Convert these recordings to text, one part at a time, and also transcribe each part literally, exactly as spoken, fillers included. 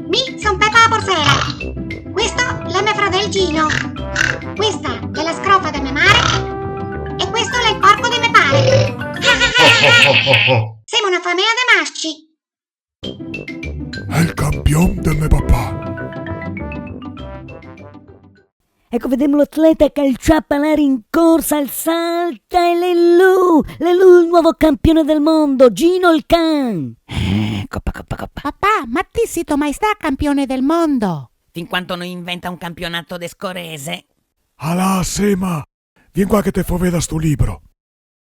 Mi son Pepa la porsela. Questo l'è me fradel Gino. Questa l'è la scrofa de me mare. E questo l'è el porco de me pare. Semo na famea de masci. L'è el campion de me papà. Eco, vedemo l'atleta che el ciapa l'aria in corsa, el salta e l'è lu, l'è lu el nuovo campione del mondo, Gino el can. Eh, copa, copa, copa. Papà, ma ti sito mai stà campione del mondo? Fin quando no i inventa un campionato de scorese. Alà, Sema, vien qua che te fo vedar sto libro.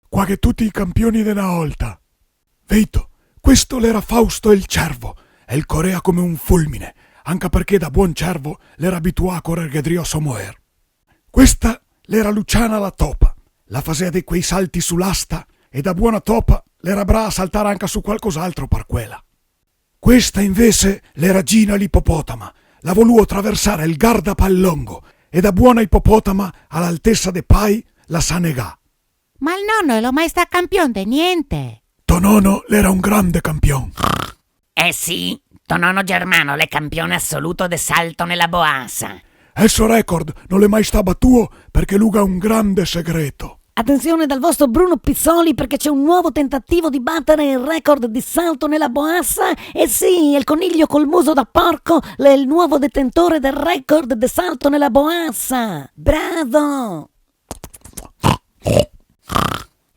Qua gh'è tuti i campioni de na olta. Veito, questo l'era Fausto el cervo, e el corea come un fulmine, anca parché da buon cervo l'era abituà a corerghe drio a so moer. Questa l'era Luciana la topa, la fasea de quei salti su l'asta, e da buona topa l'era braa a saltar anca su qualcos'altro par quela. Questa invese l'era Gina l'ipopotama, l'à voluo traversar el gardapalongo, e da buona ipopotama a l'altesa de pai la s'à negà. Ma el nono el è mai stà campion de gnente? To nono l'era un grande campion. Eh sì, to nono Germano l'è campion asoluto de salto nela boasa. El so record no l'è mai stà batuo parché lu ga un grande segreto. Attenzione dal vostro Bruno Pizzoli, perché c'è un nuovo tentativo di battere il record di salto nella boassa. Eh sì, è il coniglio col muso da porco, l'è el nuovo detentore del record de salto nela boassa. Bravo!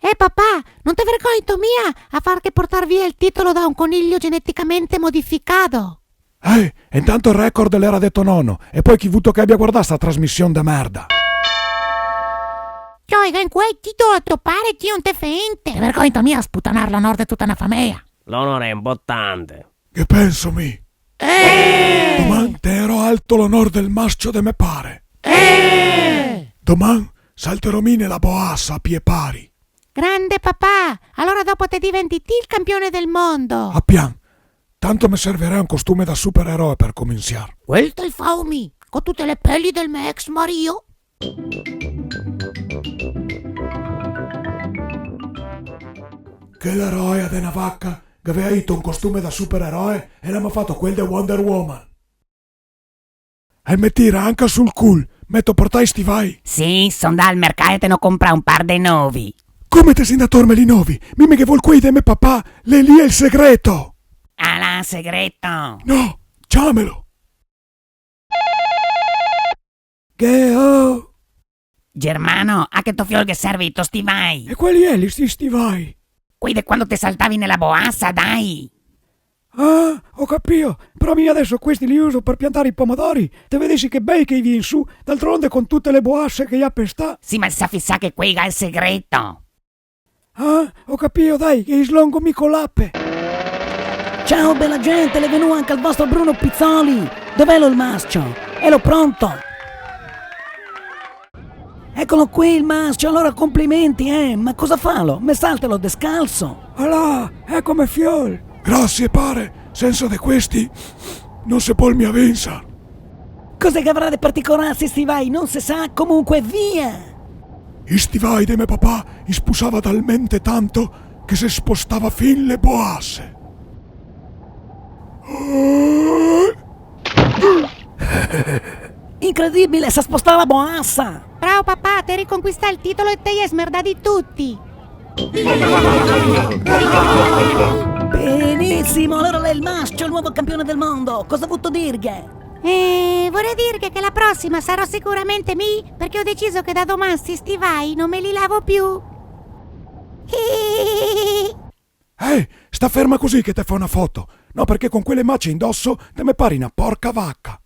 Eh, papà, no te vergogni mia a farghe portar via el titolo da un coniglio geneticamente modificato? Eh, e intanto el record l'era de to nono, e po chi vuto che abia guardà sta trasmision de merda? Ciò, e in quel titolo to pare, ti no te fente? Te vergogni mia a sputanar l'onor de tuta na fameja? L'onor l'è inportante. Che penso mi? Eh! Doman tegnerò alto l'onor del mascio de me pare. Eh! Doman salterò mi nela boassa a pie pari. Grande papà! Alora dopo te diventi ti el campione del mondo! A pian. Tanto me servirà un costume da supereroe par cominsiar. Quel te fao mi, co tute le peli del me ex marìo. Chela roea de na vaca gavea ito un costume da supereroe e la m'à fato quel de Wonder Woman. E me tira anca sul cul, me to portà i stivai? Sì, son ndà al mercà e te n'ò comprà un par de novi. Come te si ndà a torme li novi? Mi me ghe vol quei de me papà, l'è lì el segreto! Alà, segreto! No, ciamelo! Geo! Germano, a che to fiol ghe serve i to stivai? E quali è li sti stivai? Quei de quando te saltavi nela boassa, dai! Ah, ho capio. Però mi adeso questi li uso per piantare i pomodori. Te vedesi che bei che i vien su, d'altronde con tute le boasse che i ha pestà. Sì, ma se sa fisà che quei ga el segreto. Ah, ho capio, dai, che i slongo mi co l'ape. Ciao bela gente, l'è venuo anca el vostro Bruno Pizzoli. Dov'elo el mascio? Elo pronto? Ecolo qui el mascio, alora complimenti, eh, ma cosa falo? Me saltelo descalso? Alà, eco me fiol. Grasie, pare, sensa de questi no se pol mia vinsar. Cosa che avrà de particolar sti stivai? No se sa, comunque via! I stivai de me papà i spusava talmente tanto che se spostava fin le boasse. Incredibile, s'à spostà la boassa! Bravo papà, te riconquistà el titolo e te i è smerdadi tuti! Benissimo, alora l'è el mascio, el nuovo campione del mondo. Cosa vuto dirghe? Eh, vorei dirghe che la prosima sarò sicuramente mi, perché ho deciso che da doman sti stivai no me li lavo più. Eh, sta ferma cusì che te fao na foto. No, perché con quele mace indoso te me pari na porca vaca.